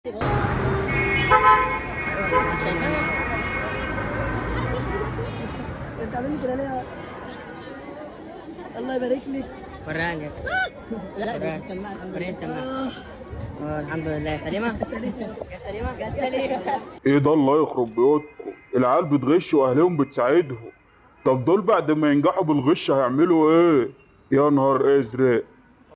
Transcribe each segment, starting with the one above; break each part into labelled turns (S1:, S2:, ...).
S1: ايوه شايفاها.
S2: انت عامل كده ليه؟ الله يبارك لك.
S1: وراني يا
S2: لا ده مش السماعة، الحمد
S1: وريني
S2: لله.
S1: السماعة. الحمد لله سليمة.
S2: سليمة.
S1: جت سليمة.
S2: جت سليمة.
S3: ايه ده؟ الله يخرب بيوتكم، العيال بتغش واهلهم بتساعدهم. طب دول بعد ما ينجحوا بالغش هيعملوا ايه؟ يا نهار ازرق.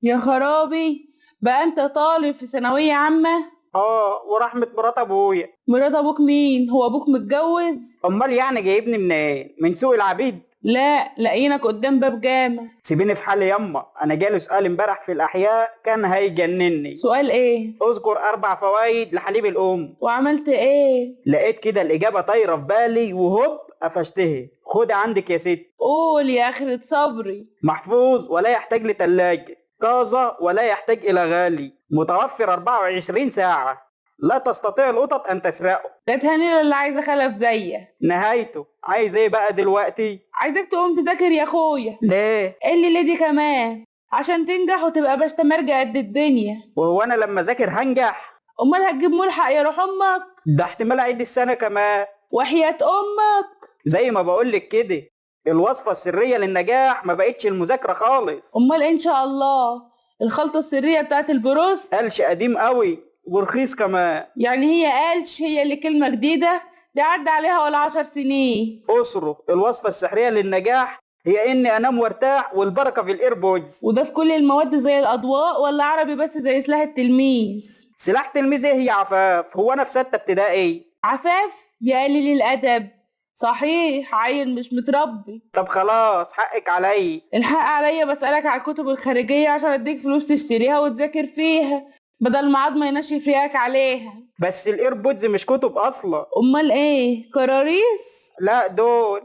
S4: يا خرابي، بقى انت طالب في ثانوية عامة؟
S5: اه ورحمة مرات ابويا.
S4: مرات ابوك مين؟ هو ابوك متجوز؟
S5: امال يعني جايبني منين؟ إيه؟ من سوق العبيد؟
S4: لا، لاقيينك قدام باب جامع.
S5: سيبيني في حالي يما، انا جالي سؤال امبارح في الاحياء كان هيجنني.
S4: سؤال ايه؟
S5: اذكر 4 فوائد لحليب الام.
S4: وعملت ايه؟
S5: لقيت كده الاجابة طايرة في بالي وهوب قفشتها. خد عندك يا ست.
S4: قول يا اخرة صبري.
S5: محفوظ ولا يحتاج لتلاجة، طازة ولا يحتاج الى غالي، متوفر 24 ساعة، لا تستطيع القطط ان تسرقه.
S4: جت هنيلة اللي عايزة خلف زيك.
S5: نهايته. عايز ايه بقى دلوقتي؟
S4: عايزك تقوم تذاكر يا اخويا.
S5: ليه؟
S4: ايه اللي ليه دي كمان؟ عشان تنجح وتبقى باش تمرجع قد الدنيا.
S5: وهو انا لما اذاكر هنجح؟
S4: امال هتجيب ملحق يا روح امك؟
S5: ده احتمال اعيد السنة كمان.
S4: وحياة امك.
S5: زي ما بقولك كده، الوصفة السرية للنجاح ما بقتش المذاكرة خالص.
S4: امال ان شاء الله الخلطة السرية بتاعت البروست؟
S5: قالش قديم قوي ورخيص كمان.
S4: يعني هي قالش هي اللي كلمة جديدة؟ دي عدى عليها ولا 10 سنين.
S5: اسره الوصفة السحرية للنجاح هي اني انام وارتاح والبركة في ال AirPods.
S4: وده في كل المواد زي الاضواء ولا عربي بس زي سلاح التلميذ؟
S5: سلاح تلميذ ايه يا عفاف؟ هو انا في 6 ابتدائي؟
S4: عفاف يا قليل الادب، صحيح عيل مش متربي.
S5: طب خلاص حقك علي.
S4: الحق عليا، بسألك على الكتب الخارجية عشان اديك فلوس تشتريها وتذاكر فيها بدل ما عظمة ينشف ريقك عليها.
S5: بس ال AirPods مش كتب اصلا.
S4: امال ايه؟ كراريس؟
S5: لا دول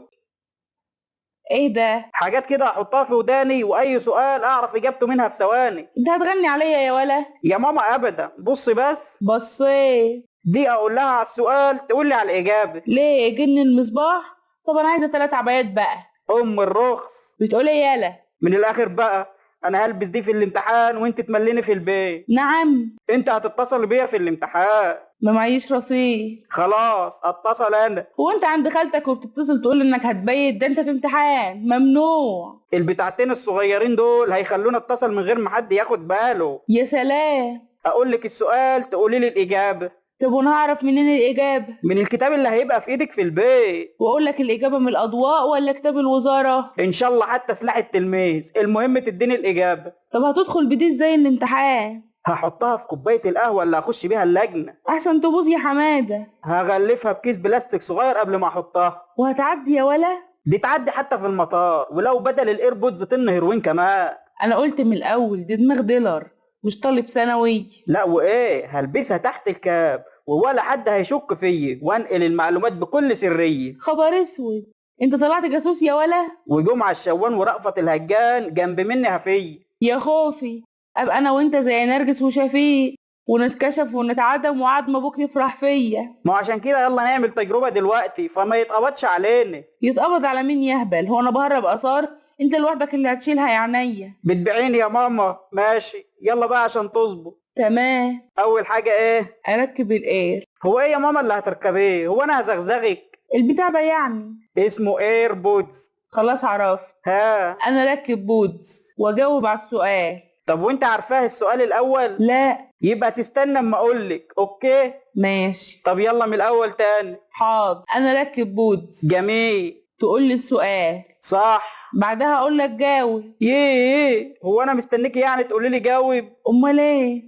S4: ايه ده؟
S5: حاجات كده احطها في وداني واي سؤال اعرف اجابته منها في ثواني.
S4: انت هتغني عليا يا ولا؟
S5: يا ماما ابدا، بصي بس.
S4: بصيت.
S5: دي اقول لها على السؤال تقول لي على الاجابة.
S4: ليه جن المصباح؟ طب انا عايزه 3 عبايات بقى.
S5: ام الرخص.
S4: بتقولي يالا؟
S5: من الاخر بقى، انا هلبس دي في الامتحان وانت تمليني في البيت.
S4: نعم؟
S5: انت هتتصل بيا في الامتحان.
S4: ما معيش رصيد.
S5: خلاص اتصل انا.
S4: هو انت عند خالتك وبتتصل تقول انك هتبيت؟ ده انت في امتحان ممنوع.
S5: البتاعتين الصغيرين دول هيخلونا اتصل من غير ما حد ياخد باله.
S4: يا سلام.
S5: اقول لك السؤال تقولي لي الاجابة.
S4: طب وانا هعرف منين الاجابة؟
S5: من الكتاب اللي هيبقى في ايدك في البيت.
S4: واقول لك الاجابة من الاضواء ولا كتاب الوزارة؟
S5: ان شاء الله حتى سلاح التلميذ، المهم تديني الاجابة.
S4: طب هتدخل بدي ازاي الامتحان؟
S5: هحطها في كوباية القهوة اللي هخش بيها اللجنة.
S4: احسن تبوظ يا حمادة.
S5: هغلفها بكيس بلاستيك صغير قبل ما احطها.
S4: وهتعدي يا ولا؟
S5: دي تعدي حتى في المطار، ولو بدل ال AirPods طن هيروين كمان.
S4: انا قلت من الاول دي دماغ dealer مش طالب ثانوي.
S5: لا وايه، هلبسها تحت الكاب ولا حد هيشك فيا، وانقل المعلومات بكل سرية.
S4: خبر اسود، انت طلعت جاسوس يا ولا؟
S5: وجمعه الشوان ورأفت الهجان جنب مني هفيه.
S4: يا خوفي ابقى انا وانت زي نرجس وشفيق ونتكشف ونتعدم وعظم ابوك يفرح فيا.
S5: ما هو عشان كده يلا نعمل تجربه دلوقتي فما يتقبضش علينا.
S4: يتقبض على مين يهبل؟ هو انا بهرب اثار؟ انت لوحدك اللي هتشيلها يا عينيا.
S5: بتبيعيني يا ماما؟ ماشي يلا بقى عشان تظبط.
S4: تمام.
S5: اول حاجة ايه؟
S4: اركب ال Air.
S5: هو ايه يا ماما اللي هتركبيه؟ هو انا هزغزغك؟
S4: البتاع ده يعني
S5: اسمه AirPods.
S4: خلاص عرفت.
S5: ها؟
S4: انا اركب buds واجاوب على السؤال.
S5: طب وانت عارفاه السؤال الاول؟
S4: لا.
S5: يبقى تستنى اما اقولك. okay
S4: ماشي.
S5: طب يلا من الاول تاني.
S4: حاضر. انا اركب buds.
S5: جميل.
S4: تقول لي السؤال.
S5: صح.
S4: بعدها اقول لك جاوب.
S5: ايه هو انا مستنيكي يعني تقولي لي جاوب؟
S4: امال ايه؟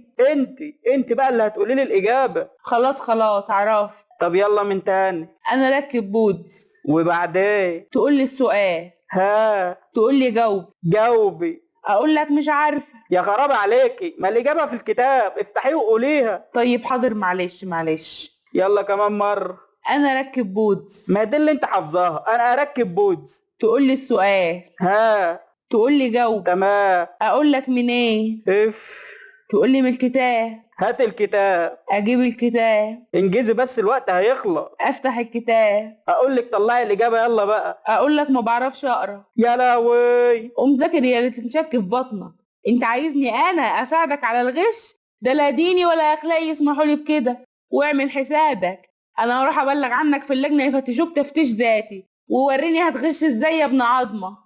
S5: انت بقى اللي هتقولي لي الاجابة.
S4: خلاص خلاص عرفت.
S5: طب يلا من تاني.
S4: انا اركب buds.
S5: وبعدين؟
S4: تقول لي السؤال.
S5: ها؟
S4: تقول لي جاوب.
S5: جاوبي.
S4: اقول لك مش عارفه.
S5: يا خراب عليكي، ما الاجابة في الكتاب، افتحيه وقوليها.
S4: طيب حاضر، معلش معلش.
S5: يلا كمان مرة.
S4: انا اركب buds.
S5: ما دي اللي انت حافظاها، انا اركب buds.
S4: تقول لي السؤال.
S5: ها؟
S4: تقول لي جاوب.
S5: تمام.
S4: اقول لك منين؟
S5: اف.
S4: تقول لي من الكتاب.
S5: هات الكتاب.
S4: اجيب الكتاب.
S5: انجزي بس الوقت هيخلص.
S4: افتح الكتاب.
S5: اقول لك طلعي الاجابة يلا بقى.
S4: اقول لك ما بعرفش اقرا.
S5: يا لهوي.
S4: قوم ذاكر يا اللي تنشك في بطنك. انت عايزني انا اساعدك على الغش؟ ده لا ديني ولا اخلاقي يسمحوا لي بكده. واعمل حسابك، انا هروح ابلغ عنك في اللجنة يفتشوك تفتيش ذاتي، ووريني هتغش ازاي يا ابن عظمة.